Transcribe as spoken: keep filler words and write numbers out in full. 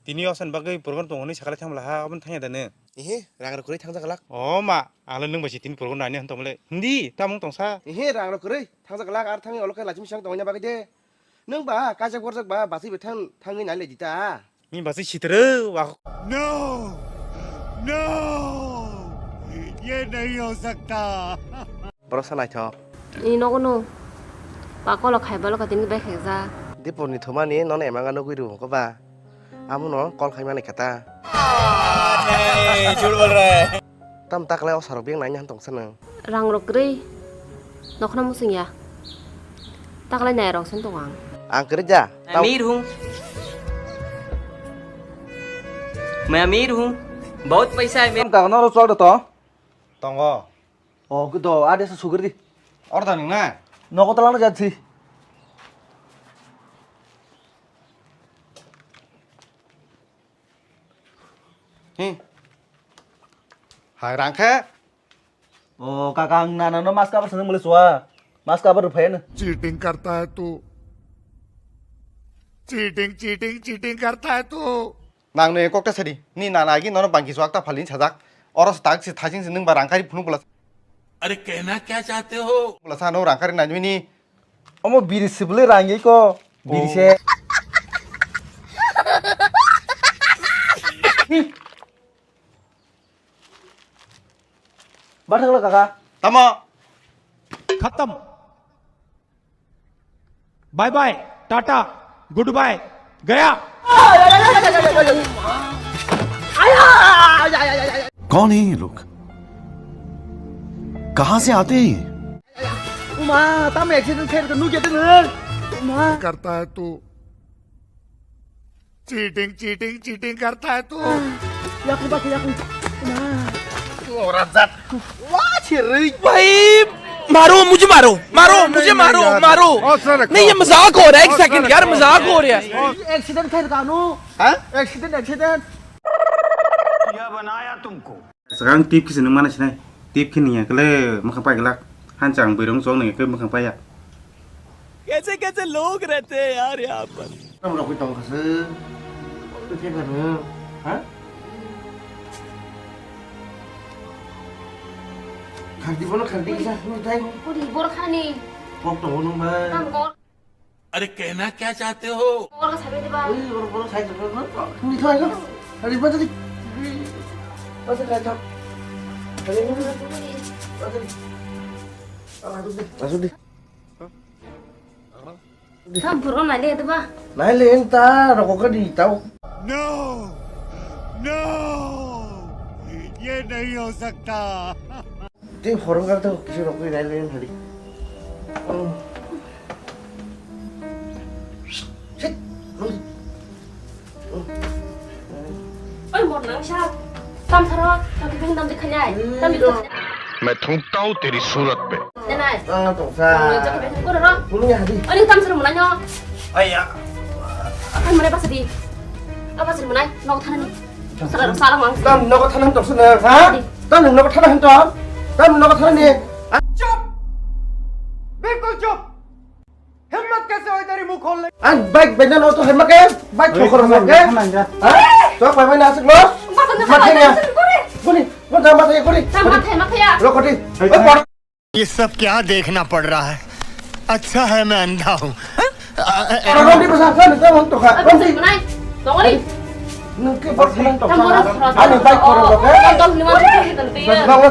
Tini osan bagwi program tongo hwnwi sakalai thangmala ha, obo thangya da nw? Ehe, rang rok kwrwi thangjak glak. O ma, ang le nwng bai se tini program naina hwn tongmale. Hindi, tamung tongsa. Ehe, rang rok kwrwi thangjak glak, ar thangwi olo khe lachimi sang tongna bagwi de. Nwng ba, kajak borjak ba, baswi bwthang thangwi nai lai di ta. Ni baswi sitero, wa. No! No! Ye nahi ho sakta. Borok sa naithok. Ni nogo no. Pakolo khai balo ka tini bai khekja. Dipor ni thumani nono emanga nugwi rw ko ba. Amono call khai mani kha ta. Nahi, jhut bol raha hai. Tam taklai o sarok beng naina han tong sa nang. Rang rok kwrwi. Nokhna musung ya. Taklai nai rok sen tong ang. Ang kwrwi ja. मैं अमीर हूँ। मैं अमीर हूँ। बहुत पैसा है मेरे। Tam tak no ro chol to. Tongo. O, do, ade sa sugri di. Order nung na? Nogo talang na jatsi. Hmm. Hai rang khe. O, kaka, ang nana no mas kabar sanang mule suwa. Mas kabar ruphai na. Cheating karta hai tu. Cheating, cheating, cheating karta hai tu. Nang ni kokta sadi, ni nana agi nono bangki suak ta phalin sajak. Oro tak si thajing si nung ba rangkari phunu bula. अरे कहना क्या चाहते हो? Bula sa no rangkari na ni. Omo biri sibule rangi ko, biri se. Bathang la kaka. Tamo. खत्म। Bye bye, tata, goodbye, गया। कौन है ये लोग? कहाँ से आते हैं ये? Uma, tam accident khair ka nugya dene. Uma. Karta hai tu. Cheating, cheating, cheating karta hai tu. Yaku bak yaku. Uma. Ora jat. Wah, chiri. भाई, मारो, मुझे मारो, मारो, नहीं, मुझे नहीं मारो, यार। मारो। हौसला रखो। नहीं, ये मजाक हो रहा है, एक हौसला सेकंड, यार, रखो। मजाक हो रहा है। Accident khair ka nu? Ha? Accident, accident. Swkang tip khe se nung mana sinai. Tip khe niya kle mwkhang pai glak. Hanchang bwrwng chong niya khe mwkhang paiya. कैसे कैसे लोग रहते हैं यार यहाँ पर। Tam rok tong khase. Tu khe kanu. Ha? Khardi bono khardi kisa. Nung tai. Puri bor khani. Kok tong nung bai. Tam kor. अरे कहना क्या चाहते हो? Oro sabi diba? Ui, oro, oro sai jabo, no? Ni thoi no? Hari ba jadi. Ba jadi kau. Hari ni ba jadi. Ba jadi. Alah, duduk deh. Masuk deh. Tam burung nai le diba? Nai le enta rokok ka di tau. No! No! ये नहीं हो सकता। Tei horong kar tau kisa rok nai le hadi. Sit. Oi, mor nang sa. Tam tharo, tam khe dam de khanya. Tam de khanya. मैं थूकता हूँ तेरी सूरत पे। Denai. Ang tong sa. Jaka ben ko ro. Bulu ya hadi. Ani tam tharo mona nyo. Aya. Kan mare basa di. Apa sih mona? Nok thana ni. Sala sala mang. Tam nok thana tong sa na, ha? Tam nok thana han to. Tam nok thana ni. चुप। बिल्कुल चुप। हिम्मत कैसे हुई तेरी मुंह खोलने की? Ang bike benda no to hema ke, bike thokor ma ke. Ha? To pai pai na asik lo. Mata na, mata na, mata na, mata na. Guni, guni, guni, guni. Mata hema ke ya. Rokoti. ये सब क्या देखना पड़ रहा है? अच्छा है मैं अंधा हूँ। Ora rokoti basa, kan ta hon to kha. Apa sih menai? Tongoli. Nang ke bor khan to kha. Ani bike koro lo ke. Tong ni mata ke.